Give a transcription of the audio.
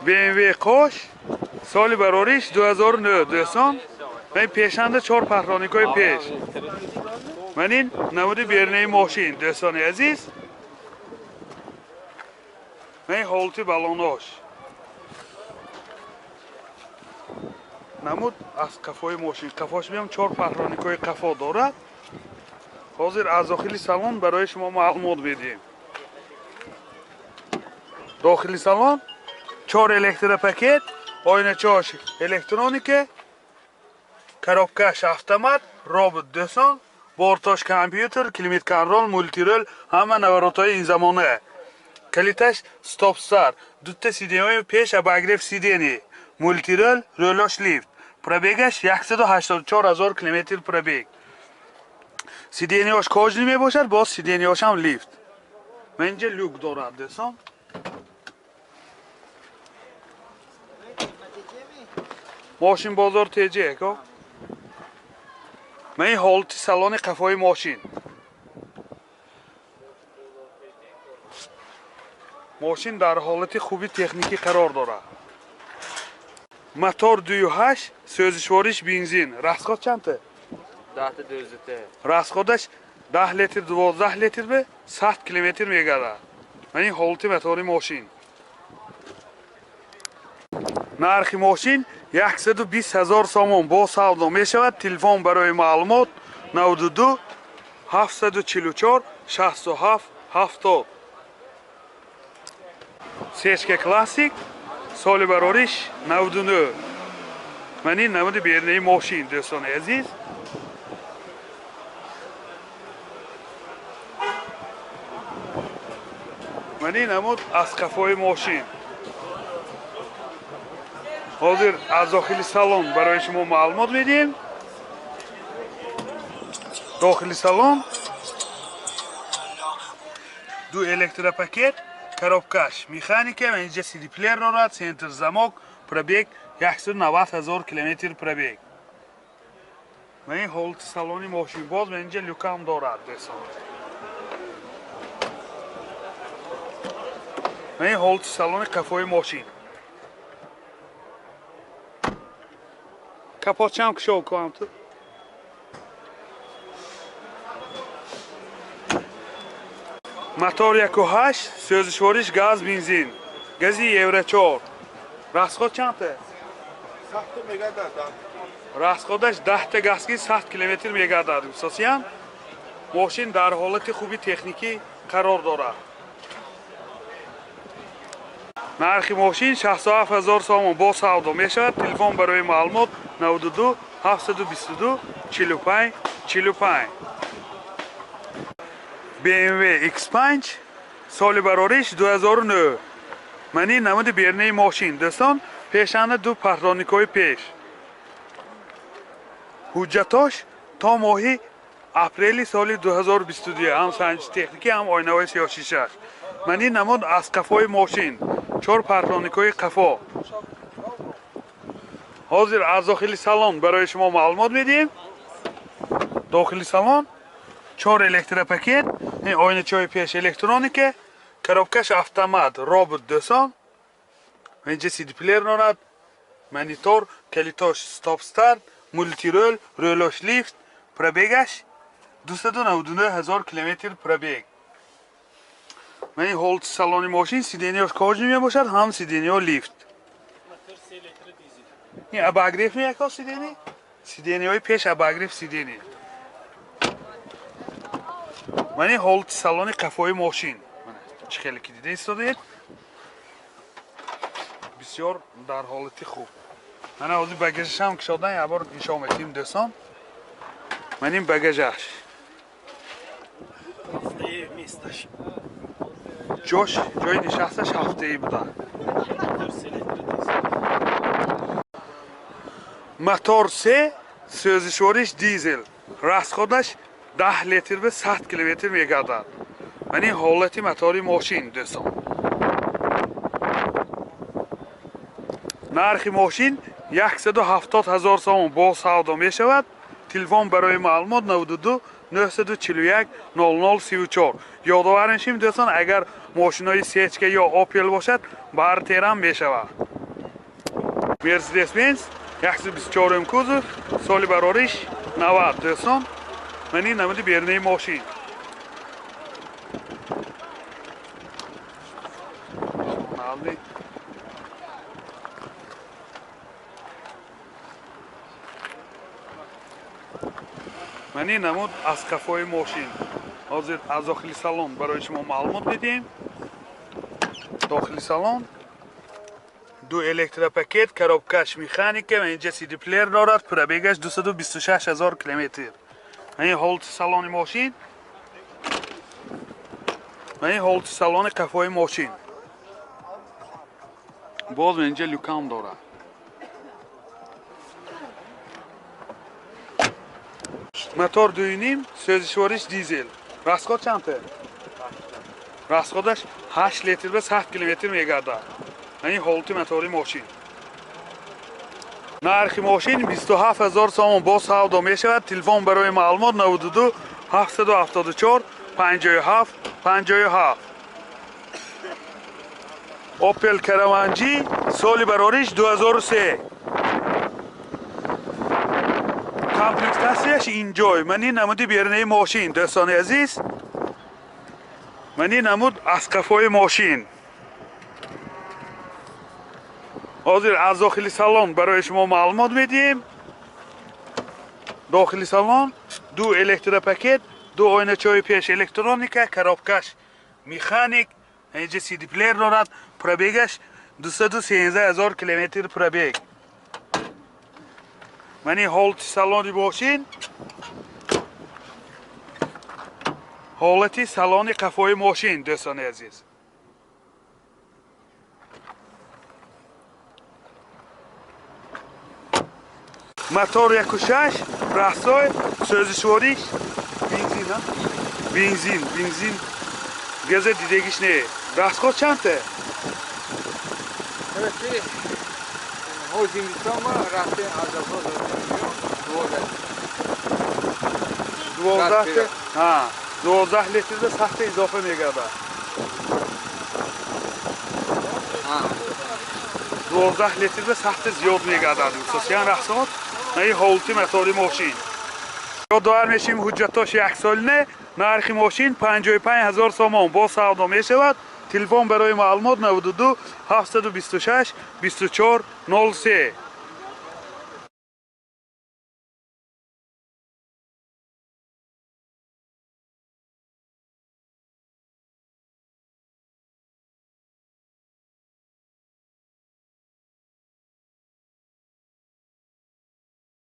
BMW қош, соли барориш 2009 дӯстон. Ман пешанда чор пахроникҳои пеш. Ман ин намуди берунаи мошин, дӯстони азиз. Ман ин ҳолати балонош. Намуд аз қафои мошин. Қафош биям чор пахроникҳои қафо дорад. Ҳозир аз дохили салон барои шумо маълумот медиҳем. Дохили салон чор электропакет, оиначаош электроника, коробкаш автомат, робот дӯстон, бортош компютер, климат-контроль, мультирул, ҳама наворотҳои ин замона. Калиташ стоп-старт, дута сиденьяҳои пеш обогрев сиденье, мультирул, рулош лифт. Пробегаш 184 000 километр пробег. Сиденьяш кожаный мебошад, боз сиденьяшам лифт. Ман инҷа люк дорад дӯстон. Мошин бозор теҷе ко. Ман ин ҳолати салони қафои мошин. Мошин дар ҳолати хуби техникӣ қарор дорад. Мотор 2.8, сӯзишвориш бензин. Расход чандта? 10 12. Расходаш 10 литр, 12 литр бе 100 километр мегардад. Ман ин ҳолати мотори мошин. Нархи мошин 120 000 сомон бо савдо мешавад. Телефон барои маълумот 92 744 67 70. Сечка классик, соли барориш 99. Ман ин намуди берунаи мошин, дӯстони азиз. Ман ин намуд аз қафои мошин. Ҳозир аз дохили салон барои шумо маълумот медиҳем. Дохили салон ду электропакет, коробкаш механика, ва инҷа CD-плеер дорад, центр замок, пробег 190 000 километр пробег. Ва ин ҳолати салони мошин боз ва инҷа люкам дорад дӯстон. Ва ин ҳолати салони қафои мошин. Капотчам кушов кунам ту. Мотор 1.8, сӯзишвориш газ бензин. Гази Евро 4. Расход чандта? 100 мегардад. Расходаш 10 та газки 100 километр мегардад. Гуфтосиям, мошин дар ҳолати хуби техникӣ қарор дорад. Нархи мошин 67 000 сомон бо савдо мешавад. Телефон барои маълумот 92 722 45 45. BMW X5, соли барориш 2009. Ман ин намуди берунаи мошин дӯстон. Пешанда ду пахроникҳои пеш. Ҳуҷҷатош то моҳи апрели соли 2022, ҳам санҷиши техникӣ, ҳам оинаҳои сиёҳшишаш. Ман ин намуд аз қафои мошин, чор пахроникҳои қафо. Ҳозир аз дохили салон барои шумо маълумот медиҳем. Дохили салон чор электропакет, оиначаҳои пеш электроника, коробкаш автомат, робот дӯстон. Инҷа CD-плеер дорад, монитор, калитош стоп-старт, мультирул, рулош лифт, пробегаш 299 000 километр пробег. Ман ин ҳолати салони мошин, сиденьяш кожаный мебошад, ҳам сиденьяҳо лифт. Ин обогрев меяко сиденье? Сиденьяҳои пеш обогрев сиденье. Ман ин ҳолати салони қафои мошин. Чӣ хеле ки дида истодаед, бисёр дар ҳолати хуб. Мана ҳозир багажашам кушодан як бор нишон медиҳем дӯстон. Ман ин багажаш. Ҷош, ҷои нишасташ ҳафтаӣ буда. Мотор 3, сӯзишвориш дизел. Расходаш 10 литр ба 100 километр мегардад. Ман ин ҳолати мотори мошин дӯстон. Нархи мошин 170 000 сомон бо савдо мешавад. Телефон барои маълумот 92 941 00 34. Ёдовар мешавем дӯстон, агар мошинои Сечка ё Opel бошад, бартерам мешавад. Mercedes-Benz 124 кузов, соли барориш 90 дӯстон. Ман ин намуди берунаи мошин. Ман ин намуд аз қафои мошин. Ҳозир аз дохили салон барои шумо маълумот медиҳем. Дохили салон ду электропакет, коробкаш механика ва инҷа CD плеер дорад, пробегаш 226 ҳазор километр. Ман ин ҳолати салони мошин. Ман ин ҳолати салони қафои мошин. Боз инҷа люкам дорад. Мотор 2.5, сӯзишвориш дизел. Расход чанд? Расходаш 8 литр ба 100 километр мегардад. Ин ҳолати мотори мошин. Нархи мошин 27 ҳазор сомон боз савдо мешавад. Телефон барои маълумот 92 774 57 57. Opel Caravan G соли барориш 2003. Комплектатсияш инҷой. Ман ин намуди берунаи мошин дӯстони азиз. Ман ин намуд аз қафои мошин. Ҳозир аз дохили салон барои шумо маълумот медиҳем. Дохили салон ду электропакет, ду оиначаҳои пеш электроника, коробкаш механик, инҷа CD плеер дорад, пробегаш 213 ҳазор километр пробег. Ман ин ҳолати салони мошин, ҳолати салони қафои мошин дӯстони азиз. Мотор 1.6, расой, сӯзишвориш бензин, ҳа? Бензин, бензин. Газа дидагиш не. Расход чанд? 12, ҳа, 12 литрда сахта изофа мегардад. 12 литрда сахта зиёд мегардад. Хусусан расход на ин ҳолати мотори мошин. Ёдовар мешим ҳуҷҷатош яксолина, нархи мошин 55 ҳазор сомон боз савдо мешавад. Телефон барои маълумот 92 726 24 03.